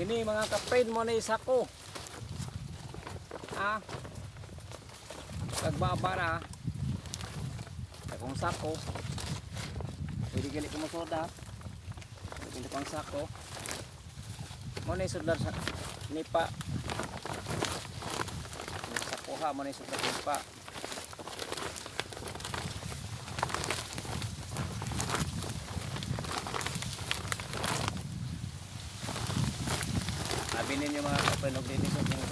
Kini, mga kapren, mo na isa ko. Ah. Kagbaba na. Akong sako. Pwede gali ko mosoda. Pwede pang sako. Mo na isudlar sa nipa. Sako ha, mo na isudlar sa nipa. Sabi ninyo, mga kapren, og dinhi sa yung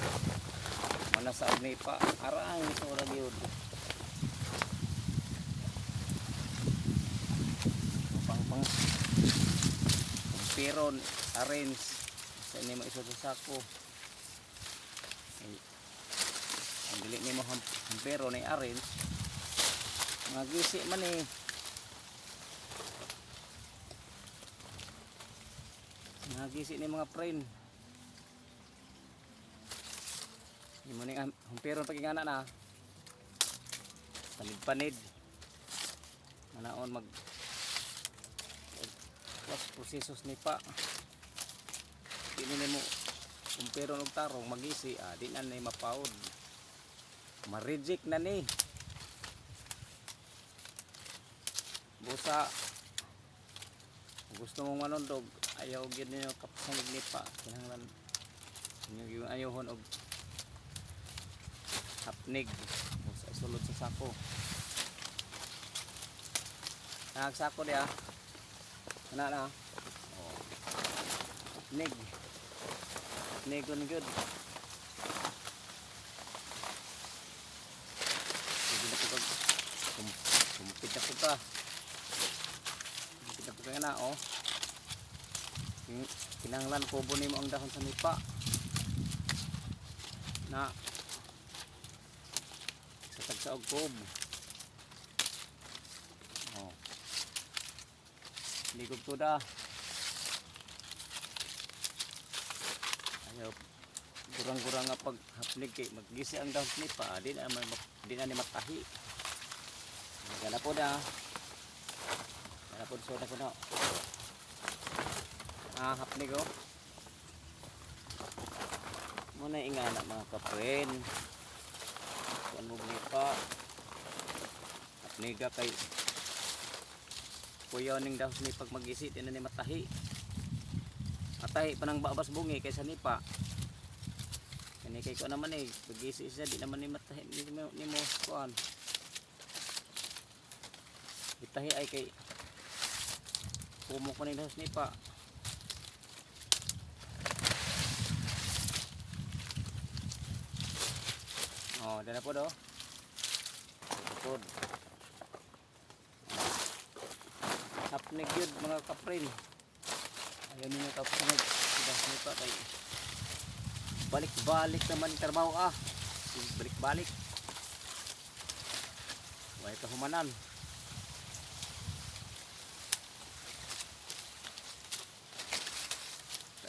manasa og nipa. Arang isura gyud. Pang pang Piron, arrange sa nimo isod sa sako. Ay, ang dili nimo hampero ni arrange. Magisi man eh. Magisi ni, mga friend. Imo ni hamperon pag ingana na. Panid-panid. Manaon mag was prosesos ni pa. Di ni nimo humperon og tarong magisi, ah, di na ni mapaod. Ma-reject na ni. Busa gusto mong manundog, ayaw gyud ninyo kapsan og nipa, kinahanglan inyo yung ayohon og hapnig o sa isulod sa sako. Nagsako diya ana na, oh. Hapnig, hapnigon gyud. Sige na po kag kumpit na po ka, kumpit na po ka na, oh. Kinahanglan kubo nimo ang dahon sa nipa na sa tagsa og kob, oh. Ligog to da, ayaw gurang-gurang nga pag hapnig kay maggisi ang dahon sa nipa, ah, di na di na ni matahi. Gana po na, gana po, so na po na, ah, hapnig, oh. Muna ingana, mga kapren, kuan mo nipa, hapniga kay kuyaw ning dahon ni pag magisi, di na ni matahi. Matahi pa ng babas bungi kaysa nipa. Kani kay kuan naman eh, pag-isi siya, di naman ni matahi ni mo kuan. Itahi ay kay kumo ko ni dahon nipa. Oh, dala po do. Pod. Hapnig yun, mga kaprin. Ayaw ninyo kaprin. Sudah pa kay balik-balik naman yung trabaho, ah. Balik-balik. Way kahumanan.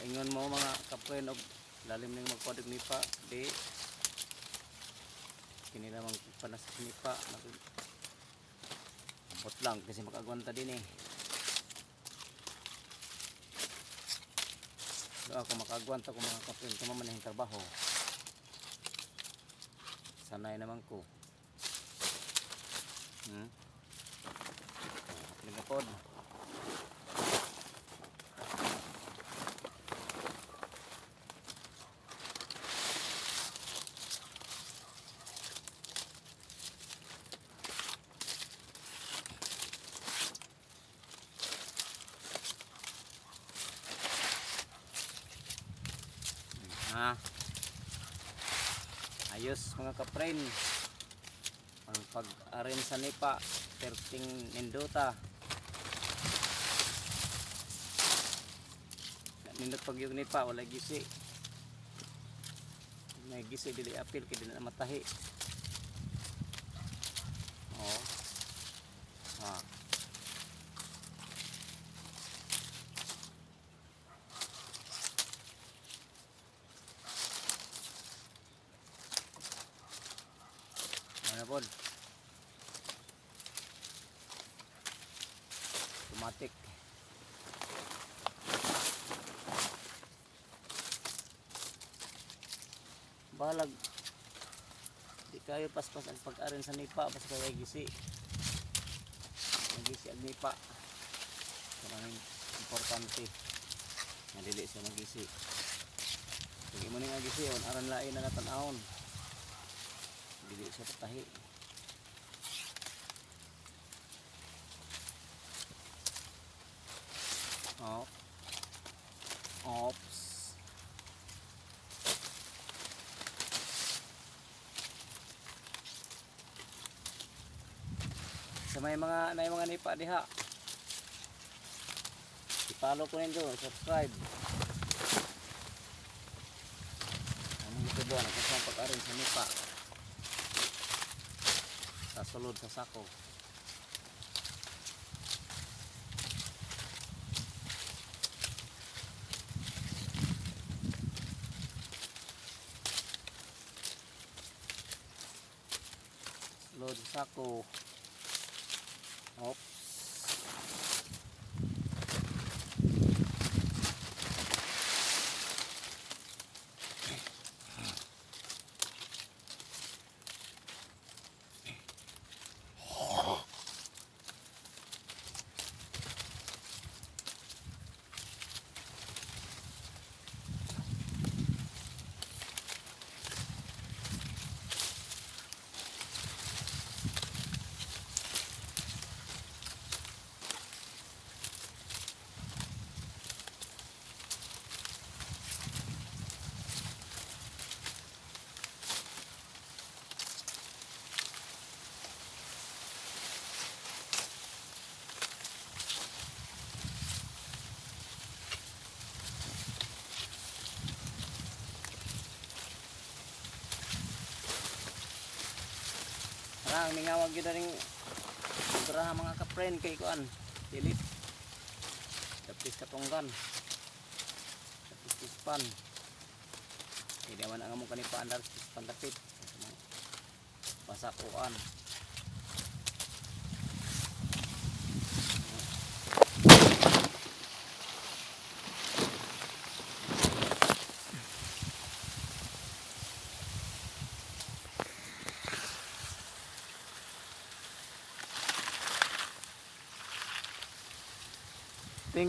Kaingon mo, mga kaprin, og lalim ning magpadig nipa di kini lamang panas sa nipa. Abot lang kasi makagwanta din eh. So ako makagwanta ko, mga kaprin, tama man yung trabaho. Sanay naman ko. Oh, pod. Ha. Ayos, mga kapren. Ang pag-arrange sa nipa, perting nindota. Nindot pag yung nipa, wala gisi. May gisi, dili apil, kay dili na matahi. Oh. Ha. Ano po? Automatic. Balag di kayo paspas ang pag-arin sa nipa basta kay gisi. Magisi ang nipa. Maraming importante nga dili siya magisi. Sige mo ni nga gisi on aran lain na tan-awon. Dili siya patahi. Oh. Ops. Sa may mga na mga nipa diha. I-follow ko ninyo, subscribe. Anong ito doon? Ang kasang pag-arin sa nipa. Sa sulod sa sako. Sulod sa sako. Oops. Parang mingawag yun na rin sobraha mga kapren kay kuan. Pilit. Tapis katunggan. Tapis pispan. Hindi man ang among kanipaan dar pispan dapit. Pasakuan.